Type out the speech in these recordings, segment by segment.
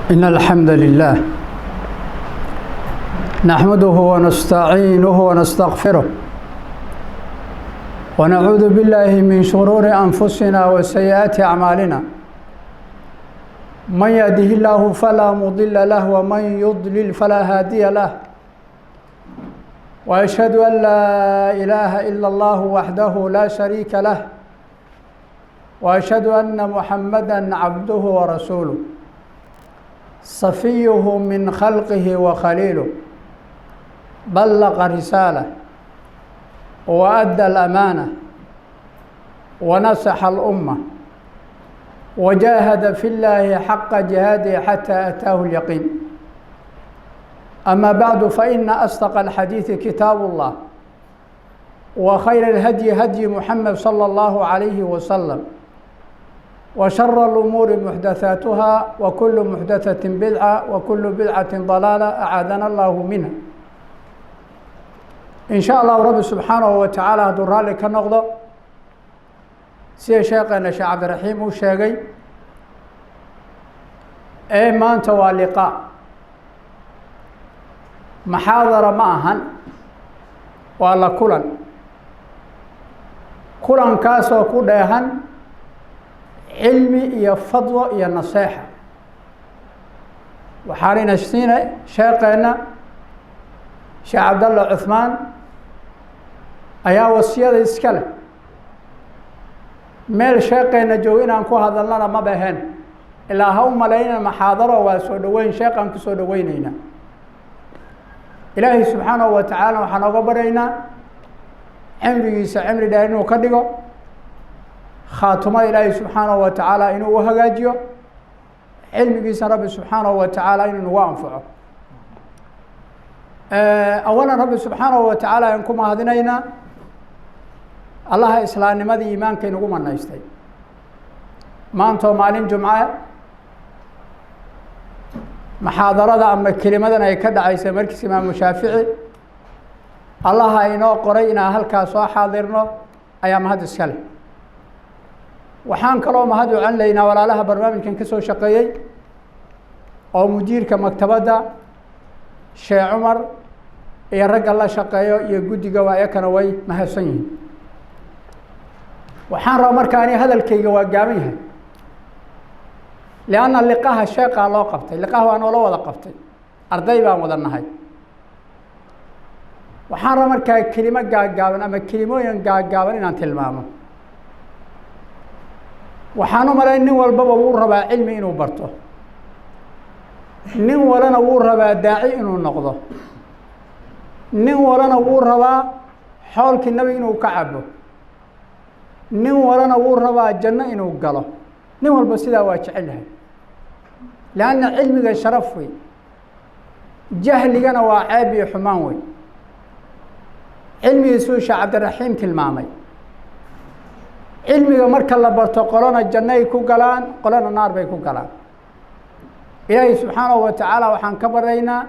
إن الحمد لله نحمده ونستعينه ونستغفره ونعوذ بالله من شرور أنفسنا وسيئات أعمالنا من يهده الله فلا مضل له ومن يضلل فلا هادي له وأشهد أن لا إله إلا الله وحده لا شريك له وأشهد أن محمدا عبده ورسوله صفيه من خلقه وخليله بلغ رسالة وأدى الأمانة ونصح الأمة وجاهد في الله حق جهاده حتى أتاه اليقين. أما بعد، فإن أصدق الحديث كتاب الله، وخير الهدي هدي محمد صلى الله عليه وسلم، وشر الأمور محدثاتها، وكل محدثة بدعة، وكل بدعة ضلالة، أعاذنا الله منها. إن شاء الله رب سبحانه وتعالى hadduu raalli ka noqdo, sida sheekeena Sheekh Cabdiraxiim uu sheegay ee maanta waa liqaa, muxaadara ma ahan, waa la kulan, kulankaasoo ku dheehan cilmi iyo fadwo iyo naseexa. Waxaanayna siinay sheekeenna Sheekh Cabdalla Cuhmaan ayaa wasiyada iska leh. Meel sheekeenna joogo inaan ku hadalnana ma baheen, ilaa ha u malaynana maxaadaro, waa soo dhoweyn, sheekaan ku soo dhoweyneynaa. Ilaahay subxaanahu wa tacaala waxaan oga baryaynaa cimrigiisa cimri dheer inuu ka dhigo, khaatumada Ilaahay subxaanahu wa tacaala inuu u hagaajiyo, cilmigiisa Rabbi subxaanahu wa tacaala inuu nagu anfaco. Awalan, Rabbi subxaanahu wa tacaala ayaan ku mahadinaynaa, Allaha islaamnimadii iimaanka inugu manaystay. Maantoo maalin Jumce maxaadarada ama kelimadan ay ka dhacaysa markiis Imaamu Shaafici, Allaha inoo qoray inaan halkaa soo xaadirno ayaa mahad iska leh. Waxaan kaloo mahad u celinaynaa walaalaha barnaamijkan ka soo shaqeeyey oo mudiirka maktabadda Sheekh Cumar iyo ragga la shaqeeyo iyo guddiga, waa iyakana way mahadsan yihiin. Waxaan rabaa marka ani hadalkayga waa gaaban yahay, lianna liqaha sheekaa loo qabtay, liqaha waa noola wada qabtay, arday baan wada nahay. Waxaan rabaa markaa kelimo gaaggaaban ama kelimooyin gaaggaaban inaan tilmaamo. Waxaan u malayn nin walbaba wuu rabaa cilmi inuu barto, nin walana wuu rabaa daaci inuu noqdo, nin walana wuu rabaa xoolkii Nabiga inuu ka cabo, nin walana wuu rabaa janno inuu galo. Nin walba sidaa waa jecel yahay, lianna cilmiga sharaf wey, jahligana waa ceeb iyo xumaan wey. Cilmigiisuu Sheekh Cabdiraxiim tilmaamay, cilmiga marka la barto qolona jannay ku galaan, qolona naar bay ku galaan. Ilaahay subxaanahu wa tacaala waxaan ka baryaynaa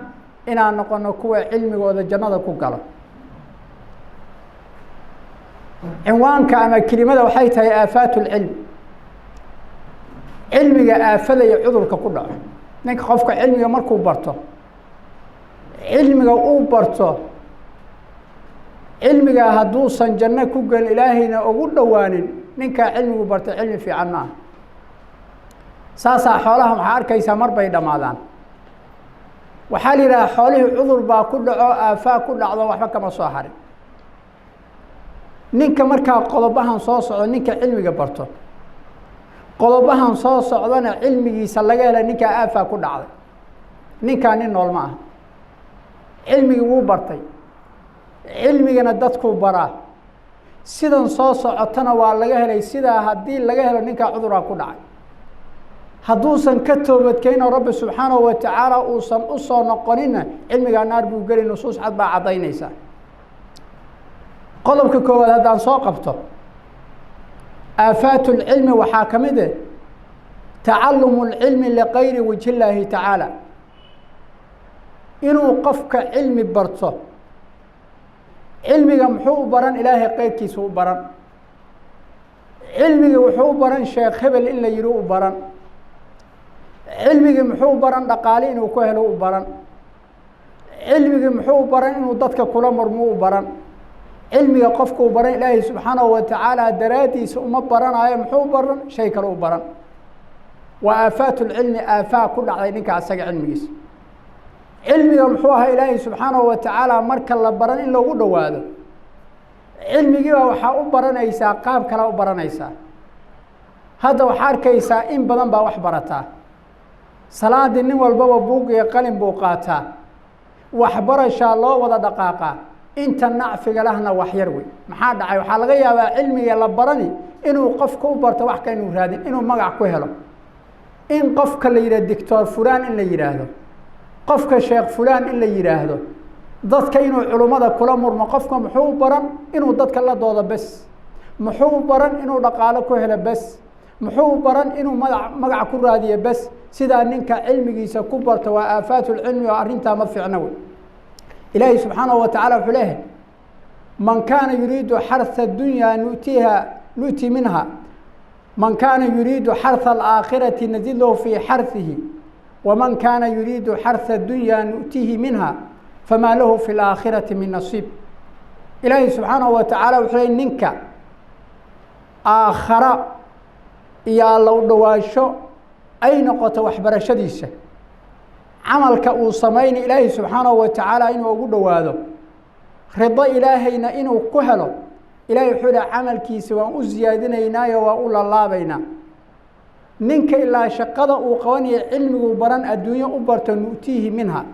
inaan noqono kuwa cilmigooda jannada ku galo. Cinwaanka ama kelimada waxay tahay aafaat lcilm, cilmiga aafada iyo cudurka ku dhaco. Ninka qofka cilmiga markuu barto, cilmiga uu barto, cilmiga hadduusan janno ku gelin, Ilaahayna ugu dhowaanin, ninkaa cilmigu bartay cilmi fiican ma aha. Saasaa xoolaha waxaa arkaysaa mar bay dhammaadaan. Waxaa la yidhaha xoolihii cudur baa ku dhaco, aafaa ku dhacdo, waxba kama soo harin. Ninka markaa qodobahan soo socdo, ninka cilmiga barto qodobahan soo socdana cilmigiisa laga helay, ninkaa aafaa ku dhacday, ninkaa nin nool ma aha. Cilmigii wuu bartay, cilmigana dadkuu baraa, sidan soo socotana waa laga helay. Sidaa haddii laga helo, ninkaa cuduraa ku dhacay. Hadduusan ka toobadkeyn oo Rabbi subxaanahu wa tacaala uusan u soo noqoninna, cilmigaa naar buu geli. Nusuus cad baa caddaynaysa. Qodobka koowaad haddaan soo qabto, aafaat lcilmi waxaa ka mid eh tacalumu lcilmi ligayri wajhi illaahi tacaala, inuu qofka cilmi barto. Cilmiga muxuu u baran? Ilaahay qeyrkiisa u baran. Cilmiga wuxuu u baran sheekh hebel in la yihi u baran. Cilmigii muxuu baran? Dhaqaale inuu ku helo u baran. Cilmigii muxuu baran? Inuu dadka kula murmo u baran. Cilmiga qofkuu baran Ilaahay subxaanahu wa tacaala daraaddiisa uma baranayo, muxuu baran? Shay kale u baran. Waa aafaat lcilmi, aafaa ku dhacday ninka asaga cilmigiisa. Cilmiga muxuu ahaa Ilaahay subxaanahu wa tacaala marka la baran in loogu dhowaado. Cilmigiiba waxaa u baranaysaa qaab kale u baranaysaa. Hadda waxaa arkaysaa in badan baa wax barataa. Salaadii nin walbaba buug iyo qalin buu qaataa, waxbarashaa loo wada dhaqaaqaa, inta nacfiga lahna wax yar wey. Maxaa dhacay? Waxaa laga yaabaa cilmiga la barani inuu qofka u barto wax ka inuu raadin, inuu magac ku helo, in qofka la yidhahdo doctor fulaan, in la yidhaahdo qofka sheekh fulaan, in la yidhaahdo dadka inuu culummada kula murmo. Qofka muxuu baran? Inuu dadka la doodo bes. Muxuu baran? Inuu dhaqaalo ku helo bes. Muxuu baran? Inuu magac ku raadiyo bes. Sidaa ninka cilmigiisa ku barto waa aafaatulcilmi, oo arrintaa ma fiicno wey. Ilaahay subxaanahu wa tacala wuxuu leeyahay: man kaana yuriidu xarha dunyaa nutiha nu'ti minha, man kaana yuriidu xarha alaakhirati nazid lahu fii xarhihi, waman kaana yuriidu xarha dunyaa nu'tihi minha famaa lahu fi laakhirati min nasiib. Ilaahay subxaanahu wa tacaala wuxuu leey: ninka aakhara iyo alla u dhowaansho ay noqoto waxbarashadiisa, camalka uu samaynay Ilaahay subxaanahu wa tacaala inuu ugu dhowaado, rido Ilaahayna inuu ku helo, Ilahay wuxuu yihi camalkiisa waan u siyaadinaynaayo waan u lalaabaynaa. Ninka ilaa shaqada uu qabanayo cilmiguu baran adduunyo u barto, nu'tiihi minha,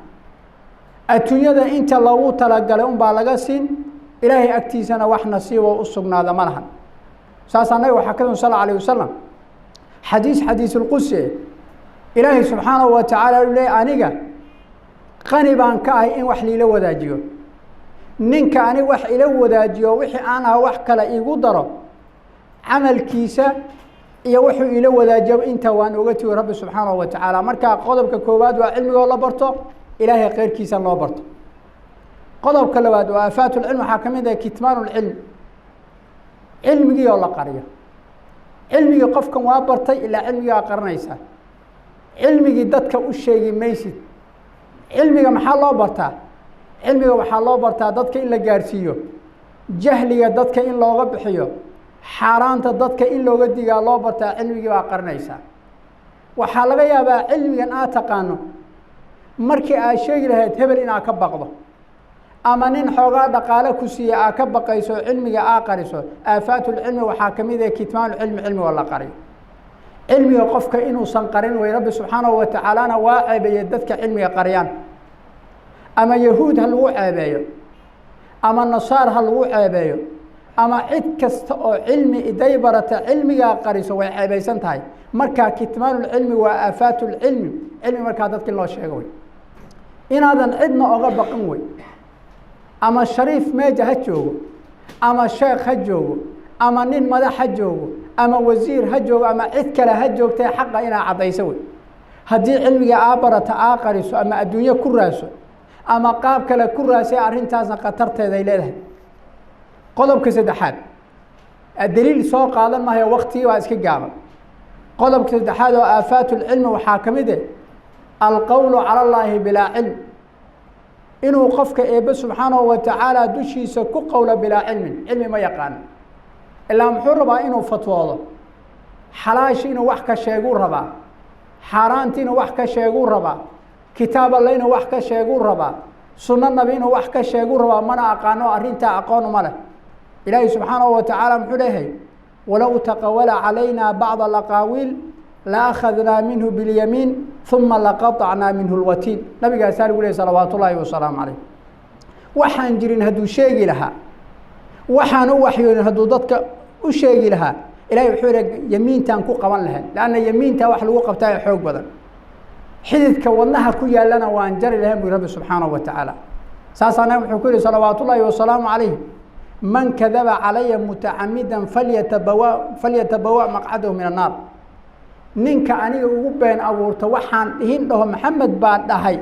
adduunyada inta loogu talagalay unbaa laga siin, Ilaahay agtiisana wax nasiiboo u sugnaada ma lahan. Saasaa nabig waxaa ka sal alayh wasalam xadiisulqudsi eh, Ilaahay subxaanahu wa tacaala u leey: aniga qani baan ka ahay in wax liila wadaajiyo. Ninka anig wax ila wadaajiyo, wixii aan aha wax kale iigu daro, camalkiisa iyo wuxuu ila wadaajiyo inta waan oga tigi Rabbi subxaanahu wa tacaala. Marka qodobka koowaad waa cilmigoo la barto Ilaahay keyrkiisa loo barto. Qodobka labaad oo aafaatulcilm waxaa ka mid ah kitmaan lcilm, cilmigii oo la qariyo. Cilmigii qofkan waa bartay, ilaa cilmigaa qaranaysaa, cilmigii dadka u sheegi maysid. Cilmiga maxaa loo bartaa? Cilmiga waxaa loo bartaa dadka in la gaarsiiyo, jahliga dadka in looga bixiyo, xaaraanta dadka in looga digaa loo bartaa. Cilmigii baa qaranaysaa. Waxaa laga yaabaa cilmigan aad taqaano markii aad sheegi lahayd hebel inaad ka baqdo, ama nin xoogaa dhaqaale ku siiya aad ka baqayso, cilmiga aa qariso. Aafaatulcilmi waxaa ka mid ah kitmaanulcilmi, cilmigoo la qariyo. Cilmiga qofka inuusan qarin way. Rabbi subxaanahu wa tacaalana waa ceebeeye dadka cilmiga qariyaan, ama yahuud ha lagu ceebeeyo, ama nasaar ha lagu ceebeeyo, ama cid kasta oo cilmi iday barata cilmigaa qariso way ceebaysan tahay. Markaa kitmaanulcilmi waa aafaatulcilmi. Cilmi markaa dadka in loo sheego wey, inaadan cidna oga baqin wey. Ama shariif meeja ha joogo, ama sheekh ha joogo, ama nin madax ha joogo, ama wasiir ha joogo, ama cid kale ha joogtay, xaqa inaa caddayso wey. Haddii cilmiga aa barata aa qariso, ama adduunyo ku raaso, ama qaab kale ku raasay, arrintaasna khatarteeday leedahay. Qodobka saddexaad, daliil soo qaadan maayo, waktigii baa iska gaaban. Qodobka saddexaad oo aafaatulcilmi waxaa ka mid eh alqowlu cala allaahi bilaa cilm, inuu qofka Eebbe subxaanahu wa tacaala dushiisa ku qowlo bilaa cilmin. Cilmi ma yaqaano, ilaa muxuu rabaa? Inuu fatwoodo, xalaashi inuu wax ka sheeguu rabaa, xaaraanti inuu wax ka sheeguu rabaa, kitaab alle inuu wax ka sheeguu rabaa, sunno nabi inuu wax ka sheeguu rabaa, mana aqaano arrintaa, aqoon uma leh. Ilaahay subxaanahu wa tacaala muxuu leeyahay: walow taqawala calayna bacda alaqaawiil la akhadnaa minhu biاlyamiin uma laqaطacnaa minhu lwatiin. Nabigaasaa lagu lehy salawaat ullaahi wasalaamu calayh. Waxaan jirin hadduu sheegi lahaa, waxaan u waxyoonin hadduu dadka u sheegi lahaa, Ilahay wuxuu yihi yamiintaan ku qaban lahayn, lanna yamiintaa wax lagu qabtaa ee xoog badan, xididka wadnaha ku yaallana waan jari lahayn bui Rabbi subxaanahu wa tacaala. Saasaa nabig wuxuu ku yihi salawaat ullaahi wasalaamu calayh: man kadaba calaya mutacamidan falyatabawa maqcadahu min annaar. Ninka aniga ugu been abuurta waxaan dhihin dhaho Maxamed baa dhahay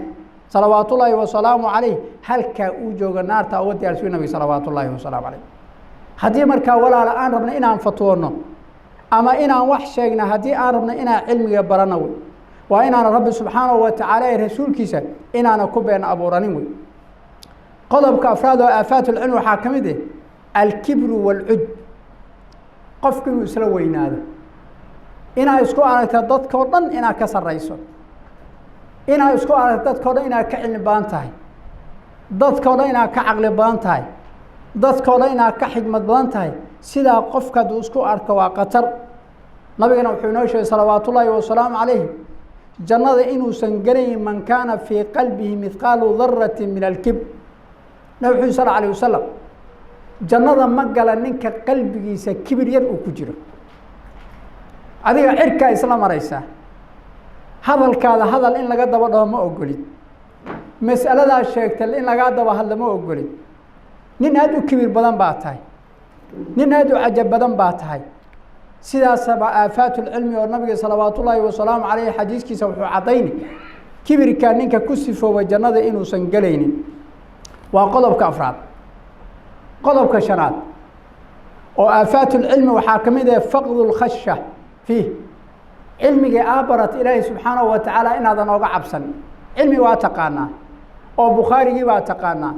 salawaat ullaahi wasalaamu calayh, halkaa uu jooga naarta uga diyaarsuy nabig salawaat ullaahi wasalaamu calayh. Haddii markaa walaala aan rabna inaan fatwoonno ama inaan wax sheegna, haddii aan rabna inaan cilmiga barano wey. Waa inaana Rabbi subxaanahu wa tacaala ee rasuulkiisa inaana ku been abuuranin wey. Qodobka afraad oo aafaatulcilmi waxaa ka mid ah alkibru waalcujb, qofku inuu isla weynaado, inaad isku aragta dadkao dhan inaad ka sarrayso, inaad isku aragto dadkao dhan inaad ka cilmi badan tahay, dadkao dhan inaad ka caqli badan tahay, dadkao dhan inaad ka xikmad badan tahay. Sidaa qofka hadduu isku arko waa khatar. Nabigana wuxuu inoo sheegay salawaatullaahi wasalaamu calayh jannada inuusan gelayn man kaana fii qalbihi mithqaalu darati min alkibr. Nabig wuxuu sal alayh wasalam, jannada ma gala ninka qalbigiisa kibir yar uu ku jiro. Adiga cirkaa isla maraysaa, hadalkaada hadal in laga daba dhaho ma ogolid, mas'aladaa sheegta in lagaa daba hadlo ma ogolid. Nin aada u kibir badan baa tahay, nin aada u cajab badan baa tahay. Sidaasaba aafaatulcilmi oo nabiga salawaatullaahi wasalaamu caleyh xadiiskiisa wuxuu caddayni kibirkaa ninka ku sifooba jannada inuusan gelaynin. Waa qodobka afraad. Qodobka shanaad oo aafaatulcilmi waxaa ka mid ah faqdu lkhasha fiih, cilmigii aa barat Ilaahay subxaanahu wa tacaala inaadan ooga cabsan. Cilmi waa taqaanaa, oo Bukhaarigii baa taqaanaa,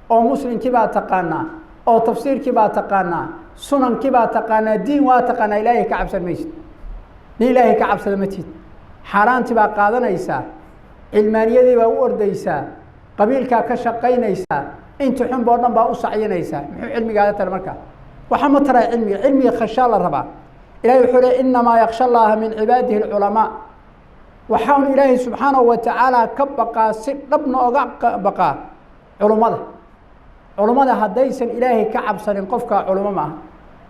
oo Muslimkii baa taqaanaa, oo tafsiirkii baa taqaanaa, sunankii baa taqaanaa, diin waa taqaanaa, Ilaahay ka cabsan maysid. Nin Ilaahay ka cabsada ma tihid. Xaaraantii baa qaadanaysaa, cilmaaniyadii baa u ordaysaa, qabiilkaa ka shaqaynaysaa, inti xunba o dhan baa u sacyinaysaa. Muxuu cilmigaada tara markaa? Waxaa ma taraa cilmiga. Cilmiga khashaa la rabaa. Ilahay wuxuu leey innamaa yaksha Allaha min cibaadihi alculamaa. Waxaanu Ilaahay subxaanahu wa tacaala ka baqaa, si dhabna oga baqaa, culummada. Culummada haddaysan Ilaahay ka cabsanin qofkaa culummo ma aha.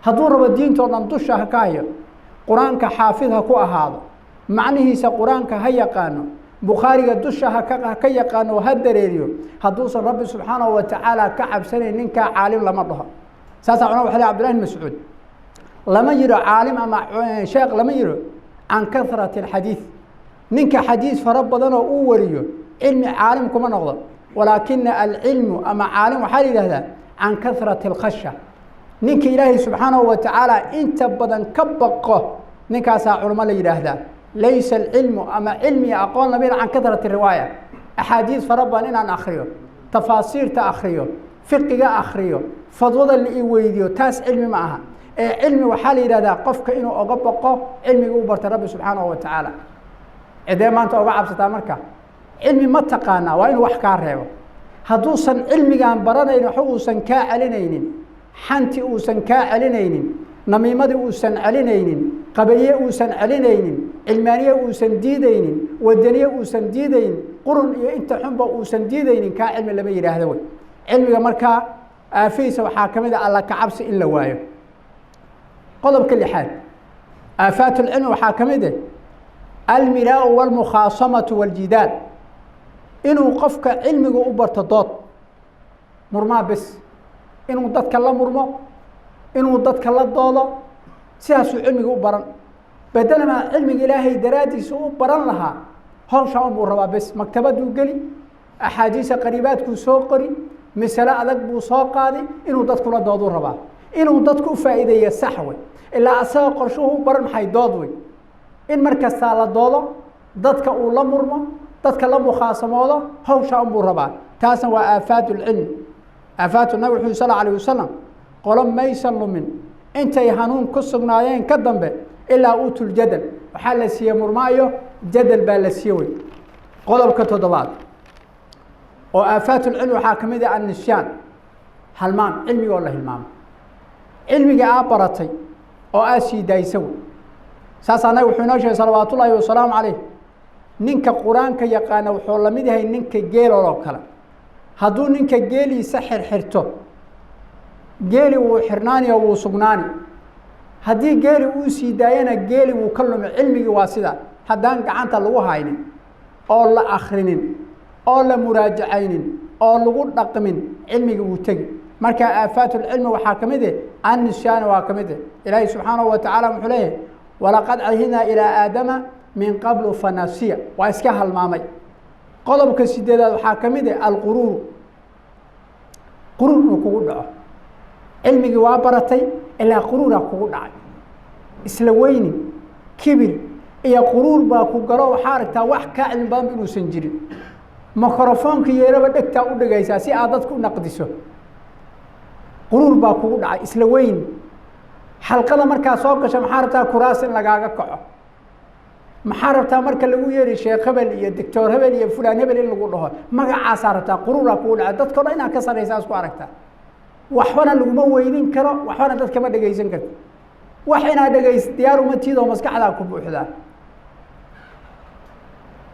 Hadduu rabo diintoo dhan dusha ha ka hayo, Qur-aanka xaafid ha ku ahaado, macnihiisa Qur-aanka ha yaqaano, Bukhaariga dusha haka ka yaqaano ha dareeriyo, hadduusan Rabbi subxaanahu wa tacaala ka cabsanayn ninkaa caalim lama dhaho. Saasaa culama waxa ley Abdillahi bin Mascuud lama yiro caalim ama sheekh lama yiro can kahrati alxadiid. Ninka xadiis fara badanoo uu wariyo cilmi caalim kuma noqdo, walaakina alcilmu ama caalim waxaa la yidhahdaa can kahrati alkhasha. Ninka Ilaahay subxaanahu wa tacaala inta badan ka baqo ninkaasaa culamo la yidhaahdaa. Laysa alcilmu ama cilmi aqoon lama yidhah can kahrati riwaaya, axaadiis fara badan inaan akriyo, tafaasiirta akriyo, fiqiga akriyo, fadwada la i weydiyo, taas cilmi ma aha. Ee cilmi waxaa la yidhahdaa qofka inuu oga baqo cilmiga u bartay Rabbi subxaanahu wa tacaala. Cidee maanta oga cabsataa marka? Cilmi ma taqaanaa, waa inuu wax kaa reebo. Hadduusan cilmigaan baranayn, waxba uusan kaa celinaynin, xanti uusan kaa celinaynin, namiimadii uusan celinaynin, qabaliye uusan celinaynin, cilmaaniye uusan diidaynin, wadaniye uusan diidaynin, qurun iyo inta xunba uusan diidaynin, kaa cilmi lama yidhaahdo wey. Cilmiga markaa aafihiisa waxaa ka mid ah alla kacabsi in la waayo. Qodobka lixaad aafaatulcilmi waxaa ka mid ah almiraau walmukhaasamatu waljidaal, inuu qofka cilmiga u barto dood murmaa bes, inuu dadka la murmo, inuu dadka la doodo, sidaasuu cilmiga u baran. Bedelamaa cilmiga Ilaahay daraaddiisa u baran lahaa, hawshaa unbuu rabaa bes. Maktabaduu geli, axaadiisa qariibaadkuu soo qori, masale adag buu soo qaadi, inuu dadkula dooduu rabaa, inuu dadku u faa'iideeya sax wey. Ilaa asaga qorshuhu u baran maxay? Dood wey. In mar kastaa la doodo, dadka uu la murmo, dadka la mukhaasamoodo, hawshaa unbuu rabaa. Taasna waa aafaat ulcilmi. Aafaatu nabig wuxuu sal alayh wasalam, qolo maysan lumin intay hanuun ku sugnaayeen ka dambe ilaa uutul jadal, waxaa la siiyey murmaayo, jadal baa la siiye wey. Qodobka toddobaad oo aafaatulcilmi waxaa ka mid ah annisyaan, halmaan, cilmiga oo la hilmaamo, cilmiga aa baratay oo aa sii daaysa wey. Saasaa nabig wuxuu inoo sheegay salawaatullaahi wasalaamu calayh, ninka Qur-aanka yaqaana wuxuu la mid yahay ninka geeloloo kale. Hadduu ninka geeliisa xirxirto, geeli wuu xirnaani oo wuu sugnaani. Haddii geeli uu sii daayana geeli wuu ka lumi. Cilmigii waa sida, haddaan gacanta lagu haynin oo la akrinin oo la muraajacaynin oo lagu dhaqmin, cilmigii wuu tegi. Marka aafaatulcilmi waxaa ka mid eh annisyaani waa ka mid eh. Ilaahay subxaanahu wa tacaala wuxuu leeyahay walaqad cahidnaa ilaa aadama min qablu fanasiya, waa iska halmaamay. Qodobka sideedaad waxaa ka mid eh alquruuru, quruur inuu kugu dhaco. Cilmigii waa baratay ilaa quruuraa kugu dhacay, isla weynin, kibir, Iyo quruur baa ku galo, waxaa aragtaa wax kaa cilmi badanba inuusan jirin. Mikrofoonka yeeraba dhegtaa u dhigaysaa si aad dadka u naqdiso. Quruur baa kugu dhacay, isla weyn. Xalqada markaa soo gasho maxaa rabtaa? Kuraas in lagaaga kaco. Maxaa rabtaa marka lagu yeeri sheekh hebel iyo doctor hebel iyo fulaan hebel in lagu dhaho? Magacaasaa rabtaa. Quruuraa kugu dhacay, dadka o dhan inaad ka sarraysaa isku aragtaa. Waxbana laguma weynin karo, waxbana dadkama dhegaysan karti. Wax inaad dhegays diyaar uma tiidoo maskaxdaa ku buuxdaa,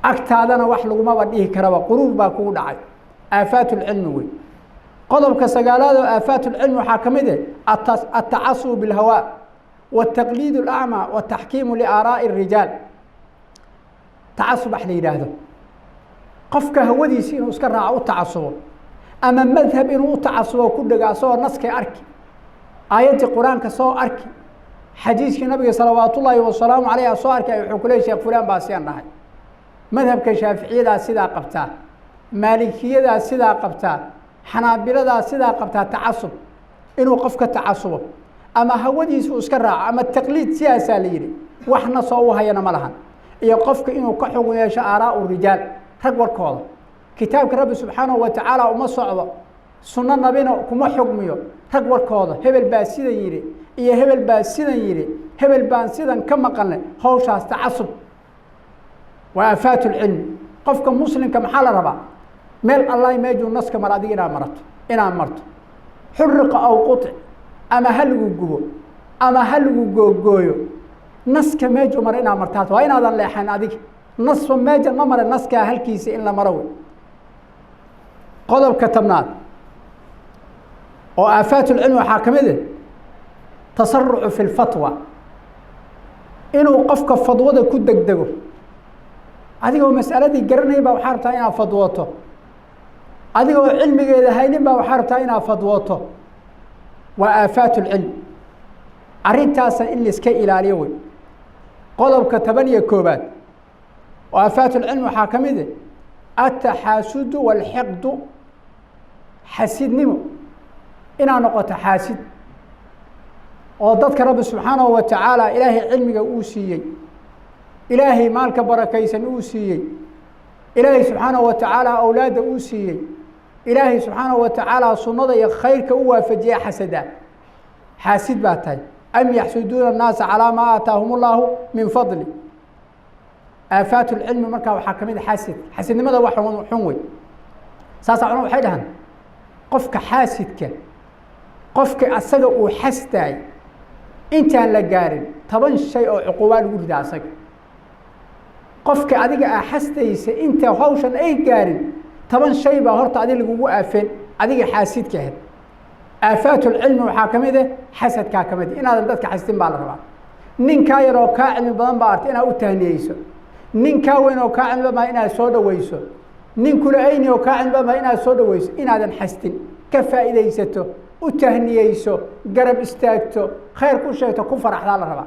agtaadana wax lagumaba dhihi karaba. Quruur baa kugu dhacay, aafaatulcilmi wey. Qodobka sagaalaad oo aafaatulcilmi waxaa ka mid eh altacasub bilhawaa wاtaqliid اlacmaa wataxkiimu liaaraa'i الrijaal. Tacasub wax la yidhaahdo, qofka hawadiisi inuu iska raaco, u tacasubo, ama madhab inuu u tacasubo, ku dhego asagoo naskay arki, aayaddii qur-aanka soo arki, xadiiskii nabiga salawaat ullaahi wasalaamu caleyh soo arkay, wuxuu ku leey sheekh fulaan baa sian dhahay, madhabka shaaficiyadaa sidaa qabtaa, maalikiyadaa sidaa qabtaa, xanaabiladaa sidaa qabtaa. Tacasub inuu qofka tacasubo ama hawadiisu iska raaco ama taqliid sidaasaa la yidhi, wax nasoo u hayana ma lahan. Iyo qofka inuu ka xugun yeesho aaraau rijaal, rag warkooda. Kitaabka rabbi subxaanahu wa tacaala uma socdo, sunno nabina kuma xugmiyo, rag warkooda. Hebel baa sidan yidhi iyo hebel baa sidan yidhi, hebel baan sidan ka maqalnay. Hawshaas tacasub waa aafaat lcilmi. Qofka muslimka maxaa la rabaa? Meel allah meejuu naska mara adiga inaad marato, inaad marto. Xuriqa aw quطic, ama ha lagu gubo ama ha lagu googooyo, naska meejuu mara inaad martaat, waa inaadan leexan adiga. Nasfa meejan ma mara, naskaa halkiisa in la maro wey. Qodobka 10aad oo aafaat ulcilmi waxaa ka mid ah tasarucu fi lfatwa, inuu qofka fadwada ku degdego. Adigoo mas'aladii garanayn baa waxaa rabtaa inaad fadwooto, adigoo cilmigeeda haynin baa waxaa rabtaa inaad fadwooto. Waa aafaat ulcilm, arrintaasa in laiska ilaaliyo wey. Qodobka 11aad oo aafaat ulcilmi waxaa ka mid ah ataxaasudu waalxiqdu, xasidnimo, inaad noqoto xaasid oo dadka rabbi subxaanahu wa tacaala ilaahay cilmiga uu siiyey, ilaahay maalka barakaysan uu siiyey, ilaahay subxaanahu wa tacaala awlaadda uu siiyey, ilaahay subxaanahu wa tacaala sunnada iyo khayrka u waafajiya, xasada. Xaasid baa tahay. Am yaxsuduuna annaasa calaa maa aataahum ullahu min fadli. Aafaat ulcilmi markaa waxaa ka mid a xaasid. Xasidnimada wax xun wey. Saasaa culama waxay dhahaan qofka xaasidka, qofka asaga uu xasdaay intaan la gaarin 10 shay oo cuquubaa lagu ridaa asaga. Qofka adiga aa xasdaysa inta hawshan ay gaarin 10 shay baa horta adig lagugu aafeen, adiga xaasidka ahayd. Aafaatulcilmi waxaa ka mid ah xasadkaa ka mid, inaadan dadka xasdin baa la rabaa. Nin kaa yar oo kaa cilmi badan baa arta inaad u tahniyeyso, nin kaa weyn oo kaa cilmi badan baa inaad soo dhaweyso, nin kula ayni oo kaa cilmi badan baa inaad soo dhaweyso, inaadan xasdin, ka faa'iidaysato, u tahniyeyso, garab istaagto, khayr ku sheegto, ku faraxdaa la rabaa.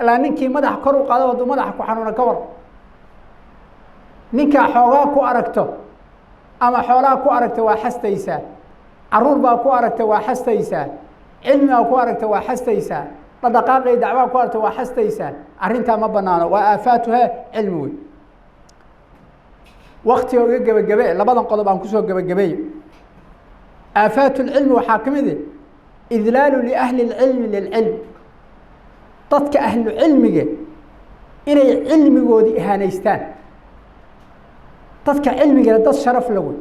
Ilaa ninkii madaxa kor u qaado hadduu madaxa ku xanuuna ka war, ninkaa xoogaa ku aragto ama xoolaha ku aragto waa xastaysaa, caruur baa ku aragta waa xastaysaa, cilmigaa ku aragta waa xastaysaa, dhadhaqaaqii dacwaa ku aragta waa xastaysaa. Arrintaa ma banaano, waa aafaatu he cilmi wey. Waktiga iga gebagabe, labadan qodob aan kusoo gebagabeeyo. Aafaat ulcilmi waxaa ka mid ah idlaalu liahli اlcilmi lilcilm, dadka ahlu cilmiga inay cilmigoodii ihaanaystaan. Dadka cilmigale dad sharaf la wey.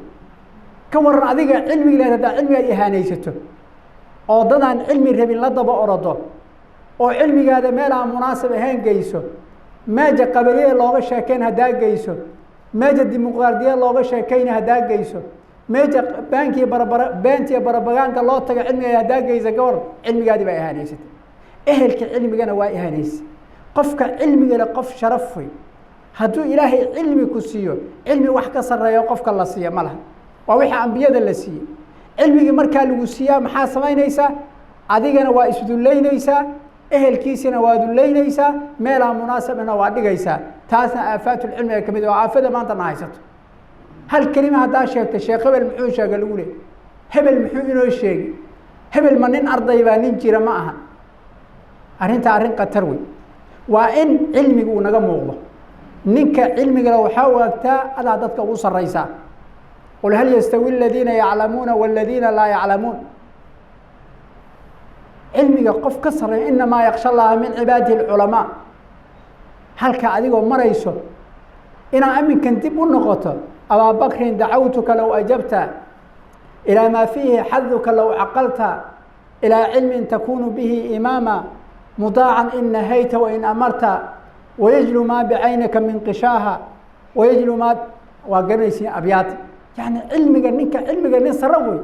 Ka waran adiga cilmiga leed haddaa cilmigaad ihaanaysato oo dadaan cilmi rabin la daba orodo oo cilmigaada meel aan munaasib ahayn geyso, meeja qabaliyada looga sheekeyn haddaa geyso, meeja dimuqraadiyad looga sheekeyna haddaa geyso, meeja baankiiyo barabara beentiyo barabagaanka loo tago cilmigaada haddaa geysa, ka waran cilmigaadii baa ihaanaysatay, ehelka cilmigana waa ihaanaysay. Qofka cilmigale qof sharaf wey. Hadduu ilaahay cilmi ku siiyo, cilmi wax ka sarreeyo qofka la siiya ma laha, waa wixii ambiyada la siiyey. Cilmigii markaa lagu siiyaa maxaa samaynaysaa? Adigana waa isdullaynaysaa, ehelkiisina waa dullaynaysaa, meelaa munaasabna waa dhigaysaa. Taasna aafaatulcilmiga ka mid oo aafada maanta na haysato. Hal kelima haddaa sheegta, sheekh hebel muxuu sheega lagu leey, hebel muxuu inoo sheegi, hebel ma nin arday baa, nin jira ma aha. Arrintaa arrin khatar wey. Waa in cilmigu uu naga muuqdo. Ninka cilmigana waxaa waagtaa adaa dadka ugu sarraysaa. Qul hal yastawi aladiina yaclamuuna waladiina laa yaclamuun. Cilmiga qof ka sarreeya, inamaa yaksha allaha min cibaadihi alculamaa. Halka adigoo marayso inaa aminkan dib u noqoto. Abaa Bakrin, dacawtuka low ajabta ilaa maa fiihi xaduka, low caqalta ilaa cilmin takunu bihi imaama mudaacan in nahayta wain amarta, wayajlu maa bicaynika min qishaaha wayajlu maa. Waa garanaysiin abyaad. Yani cilmiga, ninka cilmiga nin sare wey.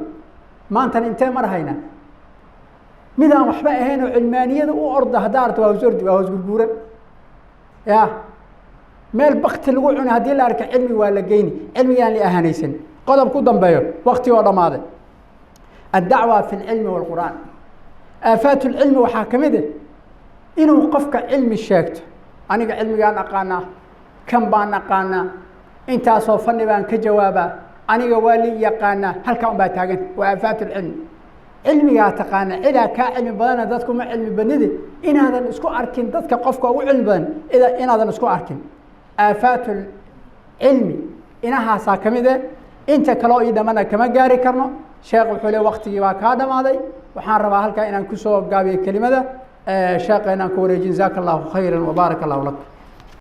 Maantana intee mar hayna midaan waxba ahayn oo cilmaaniyada u orda? Haddaa arto waa hoos ordi, waa hoos gurguuran. Ya meel bakti lagu cunay haddii la arka, cilmi waa la geyni. Cilmigaan la ahanaysan. Qodob ku dambeeyo, wakti oo dhammaaday: addacwa fi lcilmi wاlqur'aan. Aafaat lcilmi waxaa ka mid ah inuu qofka cilmi sheegto: aniga cilmigaan aqaanaa, kan baan aqaanaa, intaasoo fani baan ka jawaabaa, aniga waa li yaqaanaa. Halkaa un baa taagan. Waa aafaat lcilmi. Cilmigaa taqaana, cidaa kaa cilmi badana, dadku ma cilmi badnidi. Inaadan isku arkin dadka qofka ugu cilmi badan, inaadan isku arkin. Aafaat cilmi inahaasaa ka mid eh. Inta kaleo ii dhammana kama gaari karno. Sheekh wuxuu le waktigii baa kaa dhamaaday. Waxaan rabaa halkaa inaan kusoo gaabiyo kelimada sheekha, inaan ku wareejin. Jazaaka Allahu khayra wabaaraka Allahu lak.